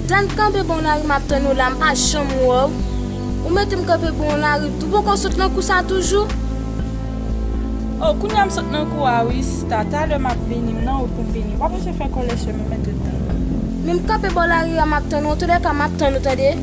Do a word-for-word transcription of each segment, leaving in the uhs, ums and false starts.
Sista, m kanpe bò lari, m ap tann ou la, m pa janm wè w. Ou mete m kanpe bò lari, tou poko sot nan kou sa toujou? Oh, kounye a m sot nan kou a wi, sista. Talè m ap vini, m nan wout pou m vini. Pa bezwen fè kòlè, sè m, mete tan. Men m kanpe bò lari a, m ap tann ou. Antoulèka, m ap tann ou, tande?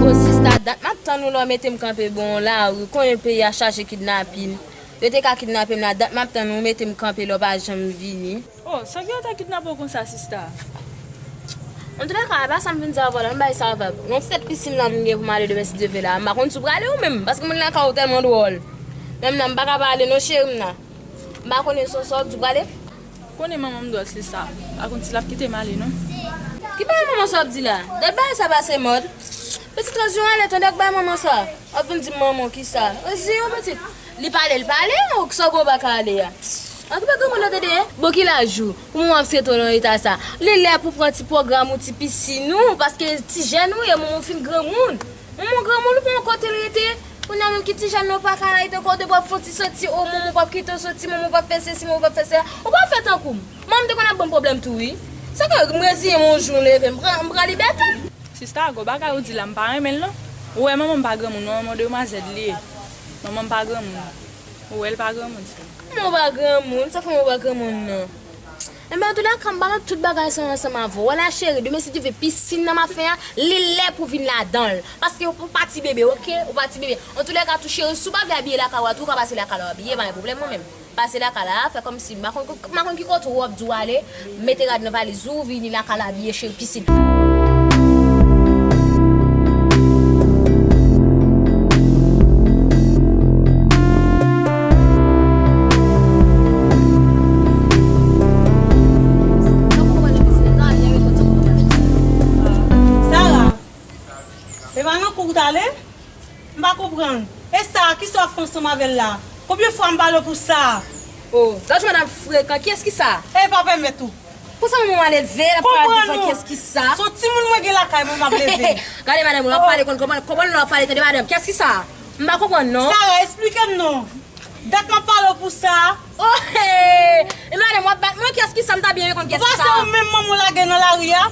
O sista, dat m ap tann ou lè w mete m kanpe bò yon lari, konnen peyi a chaje kidnapin. Yo te ka kidnape m la, dat m ap tann ou mete m kanpe lè w pa janm vini. Oh, sa gen yo ta kidnape w konsa, sista? Antoulèka, e pa sa m vin di avè w la, m bay sa avè w. Yon ti tèt pisin la m gen pou m ale demen si Dye vle la. M pa konn si w prale ou menm, paske moun lakay ou tèlman dwòl. Menm nan, m pa ka pale non, cheri m nan. M pa konnen si w sa w di w prale. Konnen manman m dwòl, sista. Pa konn si l ap kite m ale non. Ki bagay manman sa w ap di la? Dat bagay sa pase mòd. Pitit, rann yon ale tande ak bagay manman sa. W ap vin di m manman w kisa? Rann yon pitit. Li pale, li pale, ou sa w gen w pa ka ale a? An, ki pa granmoun nan tande, en? Bon, ki laj ou? Pou mwen w ap sete w nan eta sa. Li lè pou pran ti pwogram ou, ti pisin ou, paske ti jèn ou ye, manman w fin granmoun. Manman w granmoun, ou pa yon kote l rete. Kounye a menm ki ti jèn nan w pa ka rete ankò, depi w ap fè yon ti soti, o manman w p ap kite w soti, manman w p ap fè sesi, manman w p ap fè sela. Ou pa fè tankou m. Manman m te konn ap ban m pwoblèm tou wi. Sa fè m reziyen m yon jou m leve, m pran, m pran libète m. Sista, gwo bagay ou di la, m pa renmen l non. Ou wè manman m pa granmoun non, manman w demwazèl li ye. Manman m pa granmoun. Ou wè l pa granmoun, sè. Manman w pa granmoun, sa fè manman w pa granmoun non. Enben, antoulèka, m ba nou tout bagay sa yo ansanm avè w. Wè la, cheri, demen si Dye vle, pisin nan m ap fè a, li lè pou vin ladan l. Paske ou pa ti bebe, oke? Ou pa ti bebe. Antoulèka, tou cheri, si w pa vle abiye lakay ou a, tou ou ka pase lakay la w abiye, pa gen pwoblèm, mwen menm. Pase lakay la, fè kòmsi m pa konn, m pa konn ki kote w ap di w ale, mete rad nan valiz ou, vini lakay la abiye, cheri, pisin. Sara, e pa nan kou w t ale? M pa konprann. E sa, kisa w ap fè ansanm avè l la? Konbyen fwa m pale w pou sa? Oh, gad yon madanm frekan, kiyès ki sa? E pa pèmèt ou. Pou sa manman w al leve, l ap pale devan kiyès ki sa? Se yon timoun mwen gen lakay mwen, m ap leve. Gade madanm, w ap pale konn kòman, kòman w ap pale, tande madanm, kiyès ki sa? M pa konprann non. Sara, esplike m non. Dat m ap pale w pou sa. Oh, hey! E madanm, w ap bat mwen, kiyès ki sa? M ta byen konn kiyès ki sa. Ou panse ou menm manman w lage nan lari a?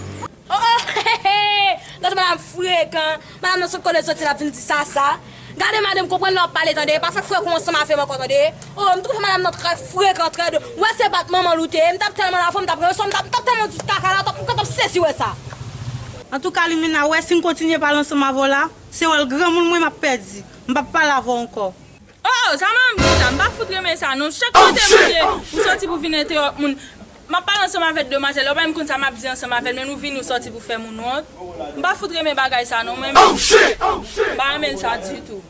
Oh, oh, he, he, he. Gade madanm frekan. Madanm nan sot kote l soti, l ap vin di sa, sa. Gade madanm, konprann lè w ap pale, tande. Pa fè frekan ansanm avè m ankò, tande. Oh, m twouve madanm nan trè frekan, trè dou. Ou wè se bat manman l ou te ye. M t ap tèlman la fò, m t ap ranse w, m t ap, m t ap tèlman di w kaka la, m t ap, m t ap sezi wè sa. Antouka, Limena, ou wè si m kontinye pale ansanm avè w la, se wòl granmoun mwen m ap pèdi. M p ap pale avè w ankò. Oh, sa manman m di sa, m pa fout renmen sa non. Chak kote m ye, ou soti pou vin entewòp moun. M ap pale ansanm avèk demwazèl la, ou pa menm konn sa m ap di ansanm avè l, men nou vini, ou soti pou fè moun wont. M pa fout renmen bagay sa non, mwen menm. M pa renmen sa ditou.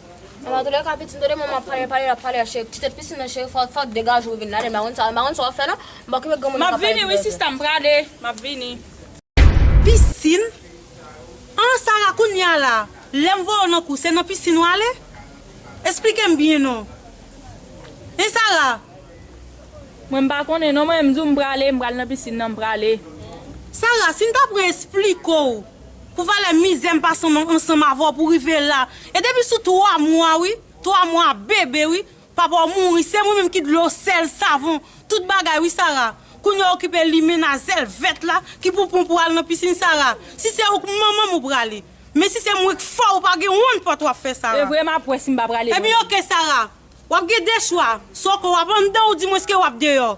Antoulèka, pitit, tande manman pale, pale, l ap pale, cheri. Ti tèt pisin nan, cheri, fò, fò w degaje w vin la, m pa konn sa, m pa konn sa w ap fè non. M pa okipe granmoun nan k ap pale. M ap vini, wi, sista, m prale, m ap vini. Pisin? An, Sara, kounye a la, lè m voye w nan kou, se nan pisin w ale? Esplike m byen non. Hein, Sara? Mwen, m pa konnen non, mwen, m di w m prale, m pral nan pisin nan, m prale. Sara, si m ta pran esplike w pou valè mizè m pase ansanm avè w pou rive la, e depi sou twa mwa, wi, twa mwa bebe, wi, papa w mouri, se mwen menm ki dlo, sèl, savon, tout bagay, wi, Sara. Kounye a w okipe Limena, zèl vèt la, ki pou pran pou al nan pisin, Sara. Si se ou k manman m, ou prale. Men si se mwen k fè w, ou pa gen wonn pòt w ap fè, Sara. E vre, m ap wè si m pa prale. Ebyen, oke, Sara. W ap gen de chwa. Swa ke w ap anndan ou dimwens ke w ap deyò.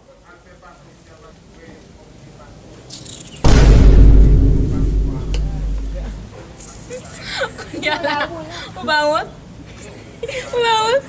Kounye a la, ou pa wont? Ou pa wont?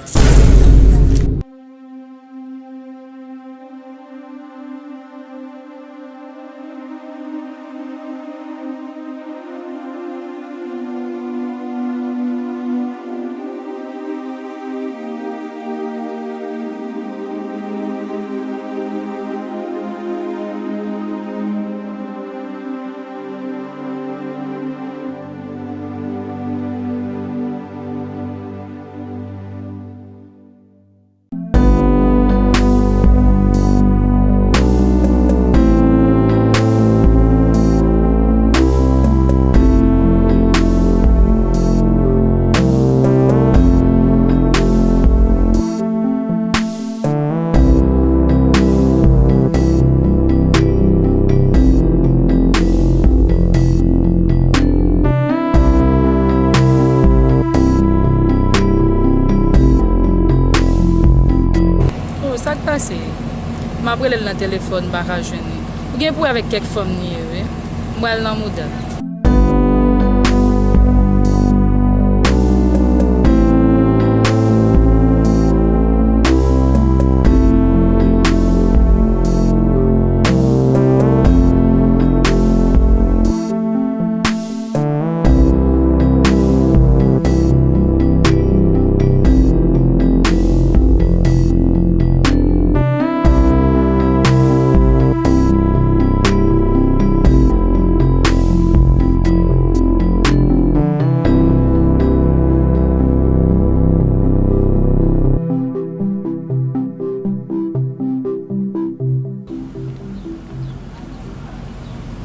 Rele l nan telefòn, m pa ka jwenn li. Ou gen pou wè avèk kèk fanm li ye, wi. M pral nan mouda.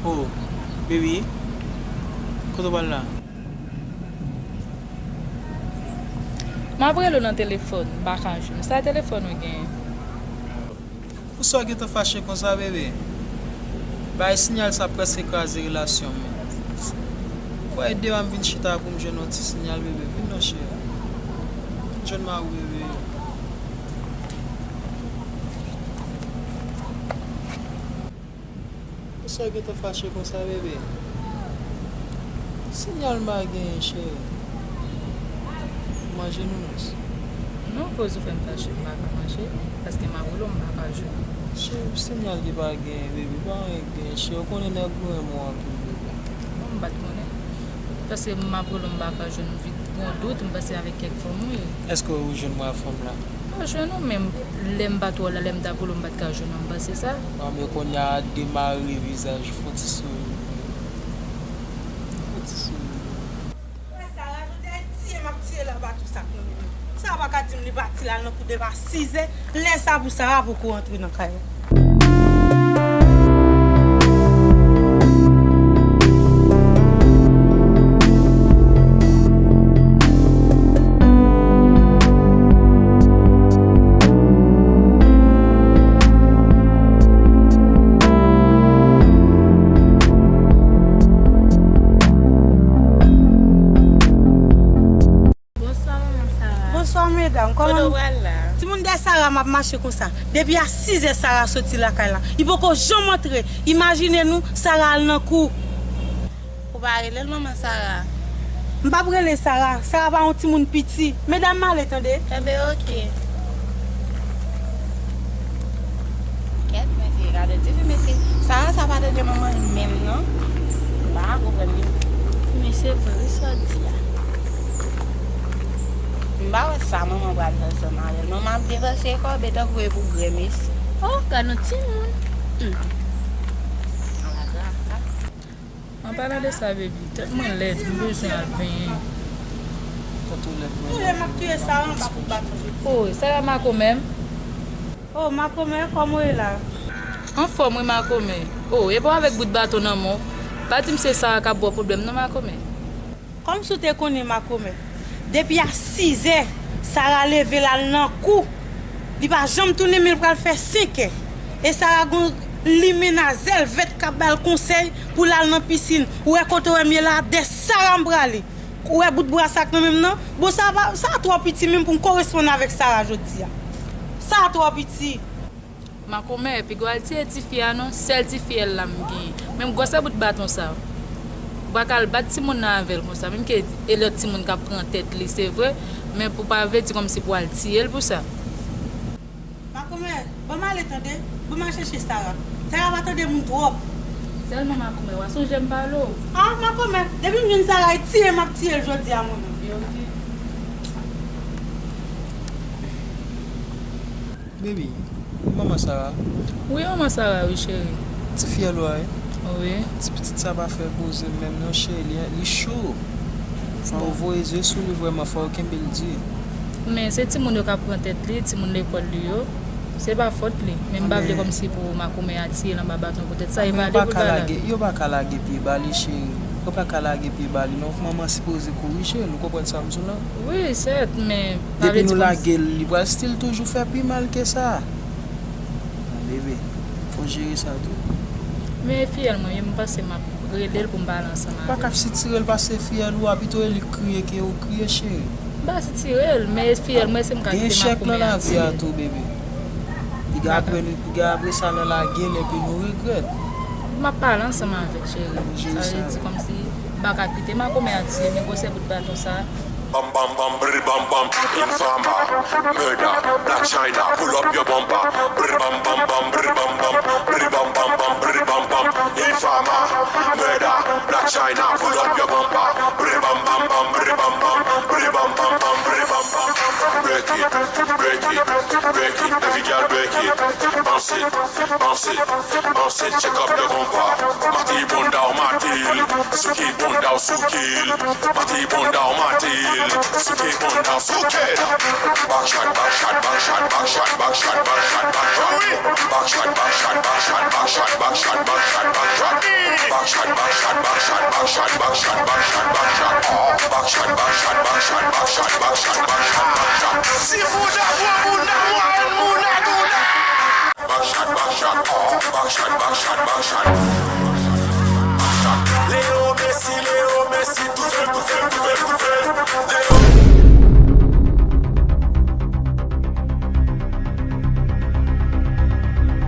Oh, baby, kote w pral la? M ap rele w nan telefòn, m pa ka jwenn. Sa telefòn ou genyen? Poukisa w gentan fache konsa, bebe? Bay sinyal sa prèske kraze relasyon mwen. Fò e demen m vin chita pou m jwenn yon ti sinyal, bebe. Vin non, cheri. Jwenn mari w, bebe. Poukisa w gentan fache konsa, bebe? Sinyal m pa genyen, cheri. Manje nounous. Non, koz ou fè m fache, m pa ka manje, paske m ap rele w, m pa ka jwenn ou. Cheri, sinyal ki pa genyen, bebe, pa anyen k genyen, cheri, ou konnen nèg yo renmen w anpil, bebe. Non, m pa t konnen. Paske m ap rele w, m pa ka jwenn ou, vin pran dout, m panse avèk kèk fanm ou ye. Èske ou jwenn mwen ak fanm la? M pa jwenn ou, men lè m pa t wè w la, lè m t ap rele w, m pa t ka jwenn ou, m panse sa. Bon, men kounye a, demare vizaj, fè yon ti souri. Fè yon ti souri. Wè Sara, jodi a, tiye m ap tiye l anba tou sa k nan men m. Sara pa ka di m li pati la nan kou depi a sizè. Lè sa pou Sara poko antre nan kay la. Bonswa, manman Sara. Bonswa, medam. Kòman nou? Kote w pral la? Timoun dèyè Sara, m ap mache konsa. Depi a sizè Sara soti lakay la. Li poko janm antre. Imajine nou, Sara al nan kou. Ou pa rele l, manman Sara? M p ap rele Sara. Sara pa yon timoun piti. Medam, m ale, tande? Enben, oke. Kèt, mesye, gade ti fi, mesye. Sara sa pa tande manman l menm, non. M pa konprann li. Men se vre sa w di a. M pa wè sa manman pral fè ansanm avè l. Manman ap depanse kòb tankou e pou grèmesi. Oh, gad yon timoun. Hmm. An palan de sa, baby, tèt mwen lèd, m bezwen al benyen. Tèt ou lèd, mwen. Touye m ap touye Sara anba kout baton. Oh, Sara makomè m. Oh, makomè, kòman w ye la? Anfòm wi, makomè. Oh, epa w avèk bout baton nan men w? Pa di m se Sara k ap ba w pwoblèm non, makomè. Kòmsi w te konnen, makomè. Depi a sizè, Sara leve l al nan kou. Li pa janm tounen, men l pral fè senkè. E Sara gon limen a zèl vèt k ap ba l konsèy pou l al nan pisin. Ou wè kote w wè m ye la, dèyè Sara m prale. Ou wè bout bwa sa k nan men m nan? Bon, sa pa, sa twò piti menm pou m koresponn avèk Sara jodi a. Sa twò piti. Makomè, piga w al tiye tifi a non, sèl tifi a la m genyen. Menm gwosè bout baton sa. Ou pa ka al bat timoun nan avè l konsa, menm ke e lòt timoun k ap pran tèt li, se vre, men pou pa vle di kòmsi pou al tiye l pou sa. Makomè, ban m ale tande, ban m al chèche Sara. Sara pa tande moun twòp. Sèlman makomè, w a sonje m pale w. Ah, makomè, depi m jwenn Sara, e tiye m ap tiye l jodi a, mwen menm. Yo di. Baby, manman Sara? Wi, manman Sara, wi, cheri. Ti fiyèl ou a, wi. Wi. Ti pitit sa pa fè poze menm non, cheri, li, li cho. Fò w voye zye sou li vrèman, fò w kenbe l di. Men se timoun yo k ap pran tèt li, timoun lekòl li yo. Se pa fòt li. Men m pa vle kòmsi pou makomè a tiye l anba baton poutèt sa, e pa de pou l pa lage. Yo pa ka lage pye ba li, cheri. Yo pa ka lage pye ba li, non. Manman sipoze kouri, cheri. Ou konprann sa m di w la? Wi, sèt, men pa vle di kòmsi. Depi nou lage l, li pral still toujou fè pi mal ke sa. Bebe, fò w jere sa tou. Men fiyèl mwen, m panse m ap rele l pou m pale ansanm avè l. Ou pa ka sitire l pase fiyèl ou a, pito e li k kriye ke ou kriye, cheri. M pa sitire l, men fiyèl mwen, se m ka kite makomè a tiye l. Gen echèk nan lavi a tou, bebe. Li Apre, apre sa, lè lage l, epi nou regrèt. M ap pale ansanm avèk cheri. Sa vle di kòmsi m pa ka kite makomè a tiye m, men gwosè bout baton sa. Bam bam bam, brr bam bam, infama, murder, Blac Chyna, pull up your bumper, brr bam bam bam, brr bam bam, brr bam bam bam, brr bam bam, infama, murder, Blac Chyna, pull up your bumper, brr bam bam bam, brr bam bam, brr bam bam bam, brr bam bam, break it, break it, break it, every girl break it, bounce it, bounce it, bounce it, shake up your bumper, mati bunda w mati l, souki bunda w souki l. Mati bunda w mati l, souki bunda w souki l. Back shot, back shot, back shot, back shot, back shot, back shot, back shot. Back shot, back shot, back shot, back shot, back shot, back shot, back shot. Back shot, back shot, back shot, back shot, back shot, back shot, back shot. Back shot, back shot, back shot, back shot, back shot, back shot, back shot. Si bouda gwo, bouda mwayèn, bouda bouda. Back shot, back shot, back shot, back shot, back shot.